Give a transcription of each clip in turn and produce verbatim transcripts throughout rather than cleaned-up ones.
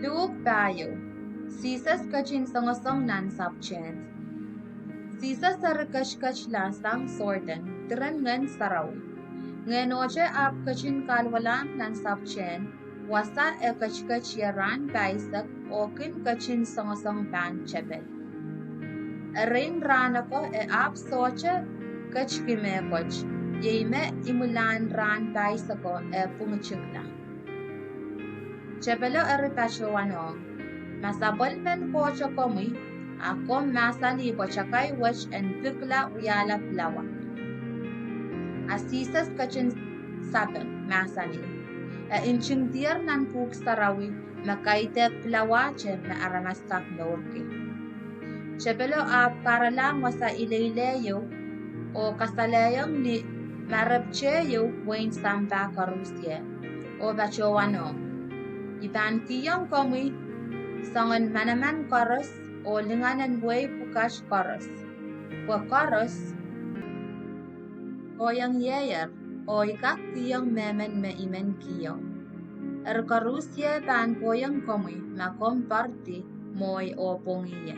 Luk pahieu. Sises ketin songosong nan sapwtehn. Sises eri ketiketla sang Sordan, diren Ngehn Sarawi. Ngehnohte ahpw ketin kahluwalahng nan sapwtehn, wasa e ketiket ie rahn pahisek oh kin ketin songosong pahn tepel. Erein rahn oko e ahpw sohte ketiki mehkot, iei me imwilahn rahn pahiseko e pwungitikla. Tepelo eri patohwanohng, Ma sapwellimen Koht komwi, a komw mahsanih pwe takai wet en pikla wiahla pilawa. A Sises ketin sapeng, mahsanih, E ntingdier nan Pwuhk Sarawi me kaidehk pilawahte me aramas kak mourki. Tepelo ahpw karalahng wasa ileile ieu, oh kasalehiong ni marepwte ieu wehin sampah koaros, oh patohwanohng, I pahn kihong komwi soangen manaman koaros oh lingan en wehi pwukat koaros, pwe koaros kohiengieier, oh I kak kihong mehmen me I men kihong. Eri koaros pahn kohieng komwi ma komw poaridi mwohi oh pwongih ie.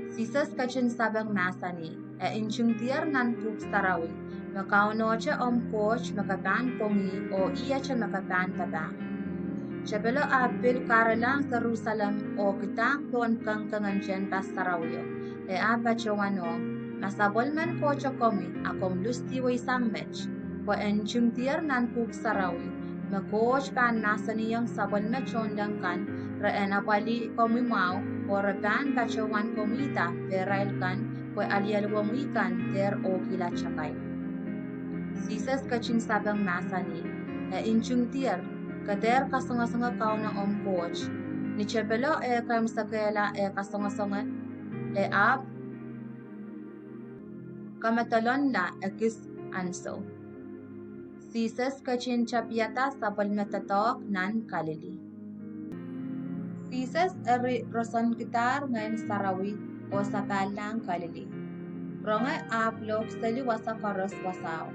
Sises ketin sapeng, mahsanih, E ntingdier nan Pwuhk Sarawi me Kaunohte omw Koht me ke pahn pwongih oh ihte me ke pahn papah. Tepelo ahpw pil karalahng Serusalem oh kidahng pohn kengkengen tehnpas sarawio, e ahpw patohwanohng, Ma sapwellimen Koht komwi, a komw lusdiwei sang met, pwe e ntingdier nan Pwuhk Sarawi me Koht pahn mahsanihong sapwellime tohnleng kan, re en apwalih komwi mwahu, oh re pahn patohwan komwihda pehrail kan, pwe alialuwomwi kan dehr ohkihla takai. Sises ketin sapeng, mahsanih, E ntingdier, ke dehr kasongosonge Kauno omw Koht. Ni tepelo eh kaimwisekehla eh kasongosonge, e ahpw kamedolonla ekis ahnsou. Sises ketin tapiada sapwellime doadoahk nan Kalili. Sises eri rosohkidahr Ngehn Sarawi oh sapahlahng Kalili. Ronge ahpw lohkseli wasa koaros wasao.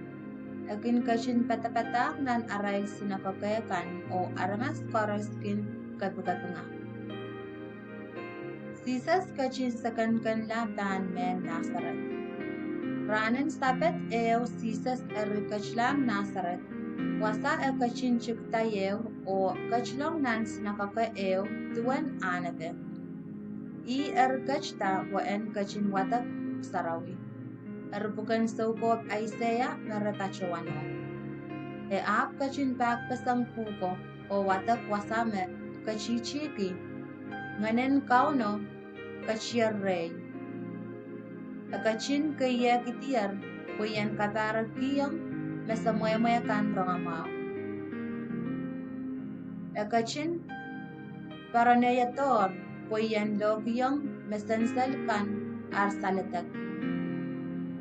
E kin ketin padapadahk nan arail sinakoke kan oh aramas koaros kin kepikepinga. Sises ketin sekenkenla pahn mehn Nasaret. Rahnen Sapad ehu Sises eri ketilahng Nasaret, wasa e ketin tikida ieu oh ketilong nan sinakoke ehu duwen ahnepe. Ih eri ketida pwe en ketin wadek Pwuhk Sarawi. Eri pwuken soukohp Aiseia me re patohwanohng, E ahpw ketin pahkpeseng pwuhko oh wadek wasa me ketihtihki, Ngehnen Kauno ketier rehi. E ketin keiehkidier pwe I en kapahrek kihong me semwehmwe kan rongamwahu. E ketin poaronehidohr pwe I en lohkihong me sensel kan ar saledek,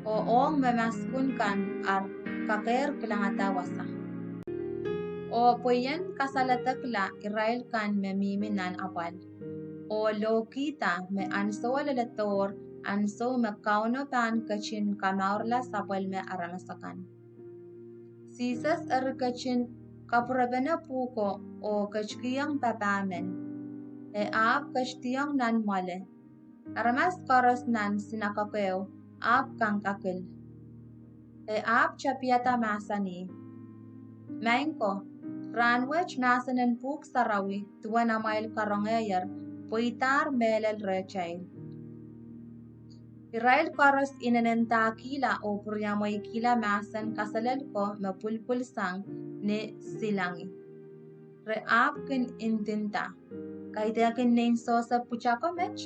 oh ong me maskun kan ar kakehr kilangada wasa, oh pwe I en kasaledekla irail kan me mihmi nan apwal, oh lohkihda me ahnsowo leledohr ahnsou me Kauno pahn ketin kamourala sapwellime aramas akan. Sises eri ketin kapwurepene pwuhko oh ketikihong papah men. E ahpw ketidiong nan mwoale. Aramas koaros nan sinakoke ehu ahpw kangkakil. E ahpw tapiada mahsanih, Maing ko, rahn wet mahsen en Pwuhk Sarawi duwen amwail karongehier pweidahr mehlel rehtail. Irail koaros inenendahkihla oh pwuriamweikihla mahsen kaselel ko me pwulpwulsang ni silangi. Re ahpw kin ndinda, Kaidehkin nein Sosep pwutako met?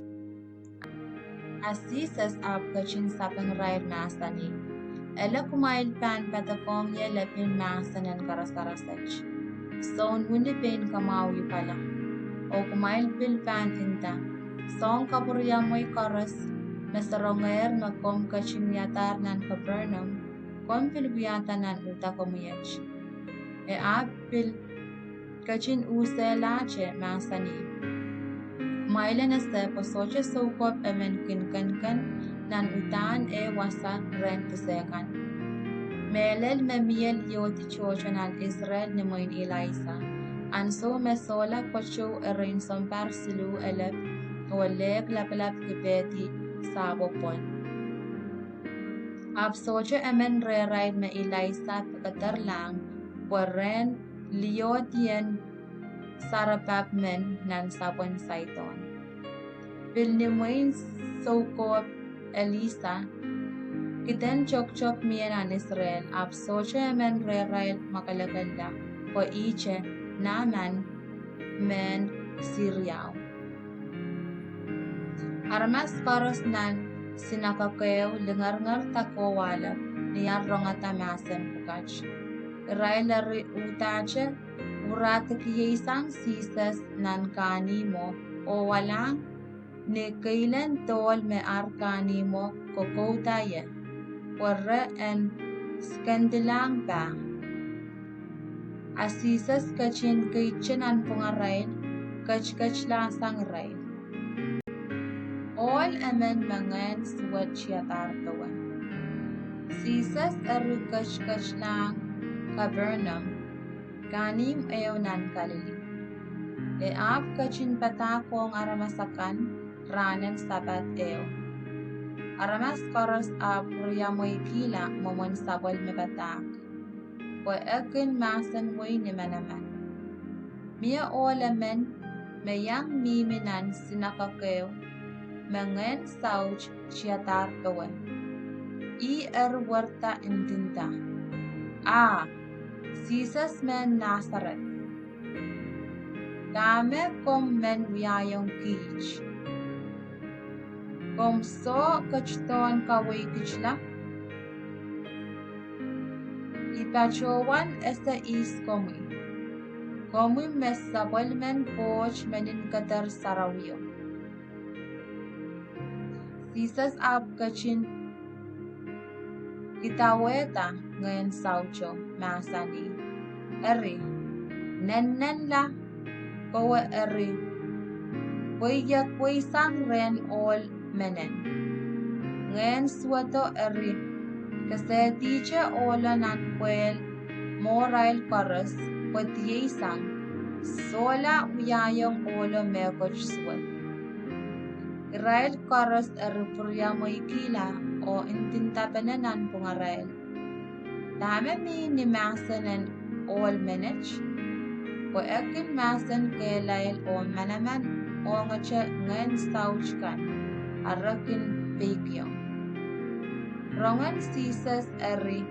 A Sises ahpw ketin sapengirail mahsanih, Ele kumwail pahn padokohng ie lepin mahsen en karasaras et: Soun wini pein kamwahu uhkala. Oh kumwail pil pahn nda, Soahng kapwuriamwei koaros me soarongehr me komw ketin wiadahr nan Kapernaum, komw pil wiahda nan uhda komwi et. E ahpw pil ketin uhsehlahte mahsanih, Kumwail en ese pwe sohte soukohp emen kin kenken nan uhdahn eh wasa rehn dise kan, mehlel me mie liohdi tohto nan Israel ni mwein Elaisa. Ansou me sohla kotou erein sounpar siluh elep, oh lehk lapalap kipehdi sahpwo pwon. Ahpw sohte emen rehrail me Eliza pekederlahng, pwe rehn liohdi en Sarepap men nan sapwen Saidohn. Pil ni mwein soukohp Eliza, kiden tokutok mie nan Israel, ahpw sohte emen rehrail mwakelekella, pwe ihte Naaman mehn Siriao. Aramas koaros nan sinakokehu lingeringer da kowahlap ni ar rongada mahsen pwukat. Irail eri uhdahte wurahdi kihsang Sises nan kahnihmwo, oh walahng ni keilen dohl me ar kahnihmwo kokouda ie, pwe re en sikendihlahng pah. A Sises ketin keite nanpwungarail, ketiket lahsang irail. Ohl emen me ngehn suwed tiadahr powe. Sises eri ketiketlahng Kapernaum, kahnihmw ehu nan Kalili. E ahpw ketin padahkohng aramas akan rahnen Sapad ehu. Aramas koaros ahpw riamweikihla mwomwen sapwellime padahk, pwe e kin mahsen wei ni manaman. Mie ohl emen me iang mihmi nan sinakokehu, me ngehn saut tiadahr powe. Ih eri werda ndinda, Ah, Sises mehn Nasaret, dahme komw men wiahiong kiht? Komw soh ketidohn kaweikitla? I patohwan ese ihs komwi. Komwi me sapwellimen Koht Meninkeder Sarawio. Sises ahpw ketin idawehda ngehn sauto, mahsanih, Eri, nennenla, kowe eri pweiekpweisang rehn ohl menen. Ngehn suwedo eri kesehdihte ohlo nan pwehl mwohrail koaros, pwe dieisang, sohla wiahiong ohlo mehkot suwed. Irail koaros eri pwuriamweikihla oh ndindapene nanpwungarail, Dahme mi ni mahsen en ohl menet? Pwe e kin mahsen kehlail oh manaman ongete ngehn saut kan, a re kin peikiong. Rongen Sises eri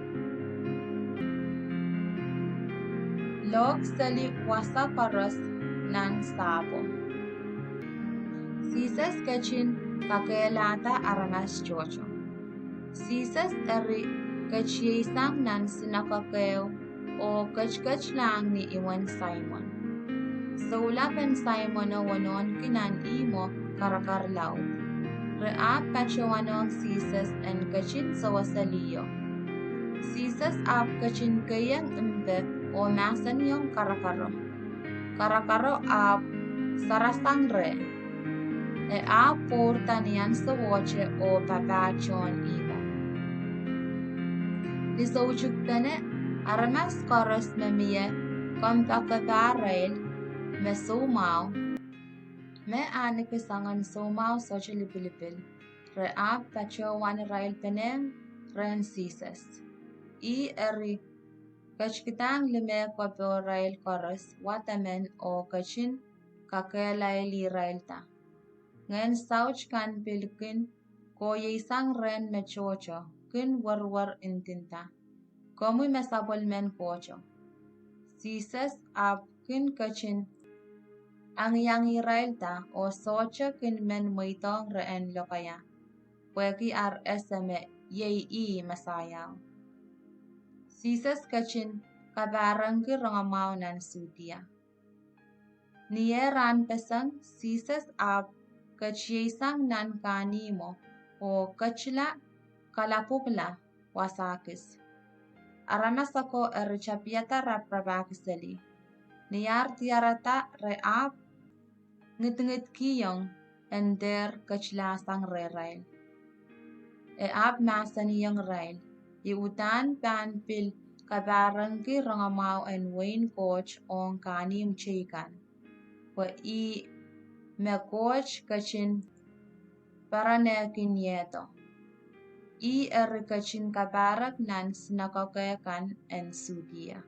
lohkseli wasa koaros nan sahpwo. Sises ketin kakehlada aramas tohto. Sises eri ketieisang nan sinakokehu oh ketiketlahng ni imwen Saimon. Soulapen Saimono wonohki nan ihmwo karakar laud. Re ahpw patohwanohng Sises en ketin seweseliho. Sises ahpw ketin keiong mpe oh mahsanihong karakaro. Karakaro ahpw sarasang reh. E ahpw pwourda ni ansowohte oh papah tohn ihmwo. Ni soutikpene, aramas koaros me mie kompoakepahrail me soumwahu, me ahneki soangen soumwahu sohte lipilipil, re ahpw patohwan irail penehng rehn Sises. Ih eri ketikidahng lime koapohrail koaros wademen oh ketin kakehlailih irailda. Ngehn saut kan pil kin koieisang rehn me tohto, kin werwer ndinda, Komwi me sapwellimen Kohto. Sises ahpw kin ketin angiangihirailda oh sohte kin men mweidohng re en lokaia, pwehki ar ese me iei ih Mesaiao. Sises ketin kapahrengki rongamwahu nan Sudia. Ni eh rahnpeseng, Sises ahpw ketieisang nan kahnihmwo oh ketila kalapwukla wasa kis. Aramas ako eri tapihada raparapahki seli. Ni ar diarada, re ahpw ngidingidkihong en dehr ketilahsang rehrail. E ahpw mahsanihong irail, I uhdahn pahn pil kapahrengki rongamwahu en wehin Koht ong kahnimw teikan, pwe ih me Koht ketin perenehkiniehdo. Ih eri ketin kapahrek nan sinakoke kan en Sudia.